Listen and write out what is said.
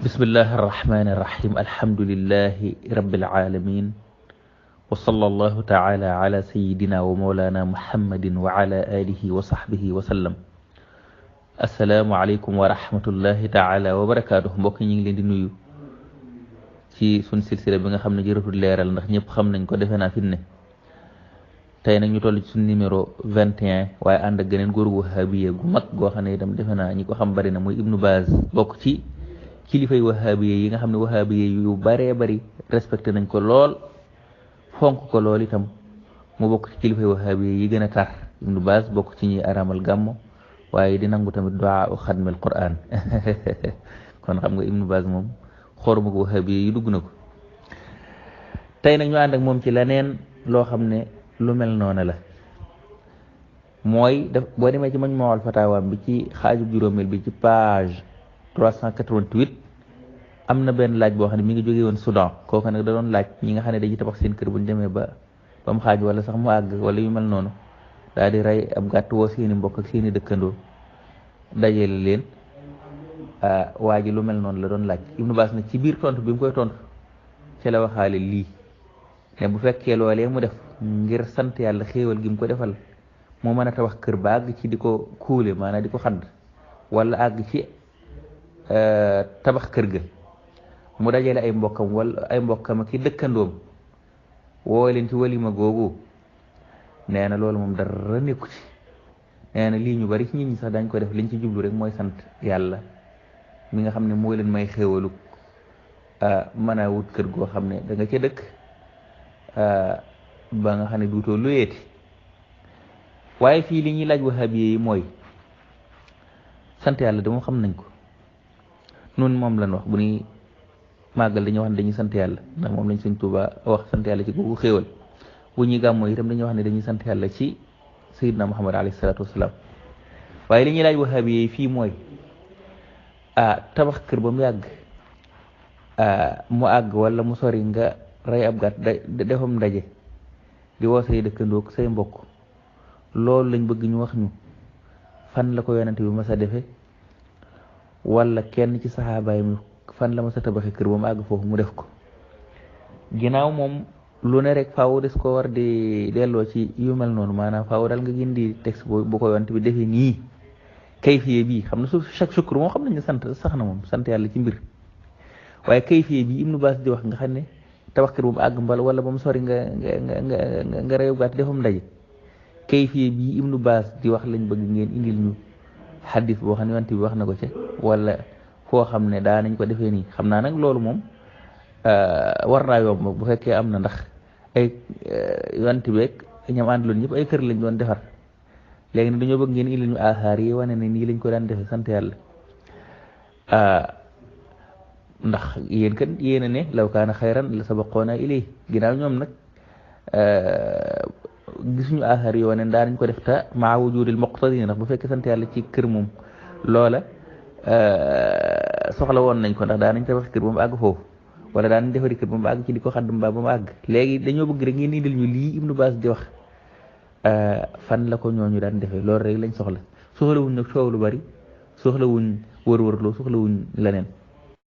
بسم الله الرحمن الرحيم الحمد لله رب العالمين وصلى الله تعالى على سيدنا ومولانا محمد وعلى آله وصحبه وسلم السلام عليكم ورحمة الله تعالى وبركاته mbokk ñi ngi leen di nuyu ci sun silsila bi nga xam ne jërëtul leeral ndax ñëpp xam nañ ko defe naa fi ne tey nag ñu toll ci sun numéro 21 waaye ànd ak geneen góor gu wahabiye gu mag goo xam ne itam defe naa ñi ko xam bari na muy Ibnu Baaz bokk ci kilifay wahabiye yi nga xam ne wahabiye yu baree bari respecté nañ ko lool fonk ko lool itam mu bokk ci kilifay wahabiye yi gën a tar Ibnu Baaz bokk ci ñi aramal gàmmo waaye di nangu tamit du'a u xadmil Qur'an kon xam nga Ibnu Baaz moom xoruma ko wahabiye yi dugg na ko tey nag ñu ànd ak moom ci leneen loo xam ne lu mel noonu la mooy boo demee ci Majmu'ul Fatawa bi ci xaaju juróomeel bi ci page 388 am na benn laaj boo xam ne mi ngi jógee woon Soudan kooku nag da doon laaj ñi nga xam ne dañuy tabax seen kër bu ñu demee ba mu xaaj wala sax mu àgg wala yu mel noonu daal di rey ab gàtt woo seeni mbokk ak seeni dëkkandoo dajale leen waa ji lu mel noonu la doon laaj Ibnu Baas nag ci biir tontu bi mu koy tontu ci la waxaale lii ne bu fekkee loolee mu def ngir sant yàlla xéewal gi mu ko defal moo mën a tabax kër ba àgg ci di ko kuule maanaam di ko xadd wala àgg ci tabax kër ga mu dajale ay mbokkam wala ay mbokkam ak i dëkkandoom woo leen ci walima googu nee na loolu moom dara nekku ci nee na lii ñu bari ci nit ñi sax dañ ko def liñ ci jublu rek mooy sant yàlla mi nga xam ne moo leen may xéewalu mën a wut kër goo xam ne da nga ca dëkk ba nga xam ne duutoo luyeeti waaye fii li ñuy laaj wahabiye yi mooy sant yàlla de moom xam nañ ko nun moom lañ wax bu ñuy màggal dañuy wax ne dañuy sant yàlla ndax moom lañ Sëñ Tuubaa wax sant yàlla ci googu xéewal bu ñuy gàmmoo itam dañuy wax ne dañuy sant yàlla ci Sayyidina Muhammad alayhi salaatu wasalaam waaye li ñuy laaj wahabiye yi fii mooy tabax kër ba mu yàgg mu àgg wala mu sori nga rey ab gàtt defam ndaje di woo say dëkkandoo ak say mbokk loolu lañ bëgg ñu wax ñu fan la ko yonante bi mas a defe wala kenn ci saxaaba yi fan la mas a tabaxi kër ba mu àgg foofu mu def ko ginnaaw moom lu ne rek faaw des ko war di delloo ci yu mel noonu maanaam faaw daal nga gindi texte bu ko yonante bi defee nii kayfiye bii xam na su chaque jour moom xam nañ ne sant sax na moom sant yàlla ci mbir waaye kayfiye bii Ibnu Baas di wax nga xam ne tabax kër ba mu àgg mbal wala ba mu sori nga reew gàtt defam ndaje kayfiye bii Ibnu Baas di wax lañ bëgg ngeen indil ñu xaddis boo xam ne yonent bi wax na ko ca wala foo xam ne daa nañ ko defee nii xam naa nag loolu moom war naa yomb bu fekkee am na ndax ay yonent beeg ñam àndaloon ñëpp ay kër lañ doon defar léegi nag dañoo bëgg ngeen indil ñu asaar yi wane ne nii lañ ko daan defee sant yàlla ndax yéen kat yéen a ne law kaana xayran la sabaqoona ilay ginnaaw ñoom nag gisuñu asaar yoo ne daa nañ ko def ta maa wujudil muqtadin ndax bu fekkee sant yàlla ci kër moom loola soxla woon nañ ko ndax daa nañ tabax kër ba mu àgg foofu wala daa nañ defari kër ba mu àgg ci di ko xadd mbaa ba mu àgg léegi dañoo bëgg rek ngeen indil ñu lii Ibnu Baas di wax fan la ko ñooñu daan defee loolu rek lañ soxla wuñ nag coow lu bari soxla wuñ wër-wërloo soxla wuñ leneen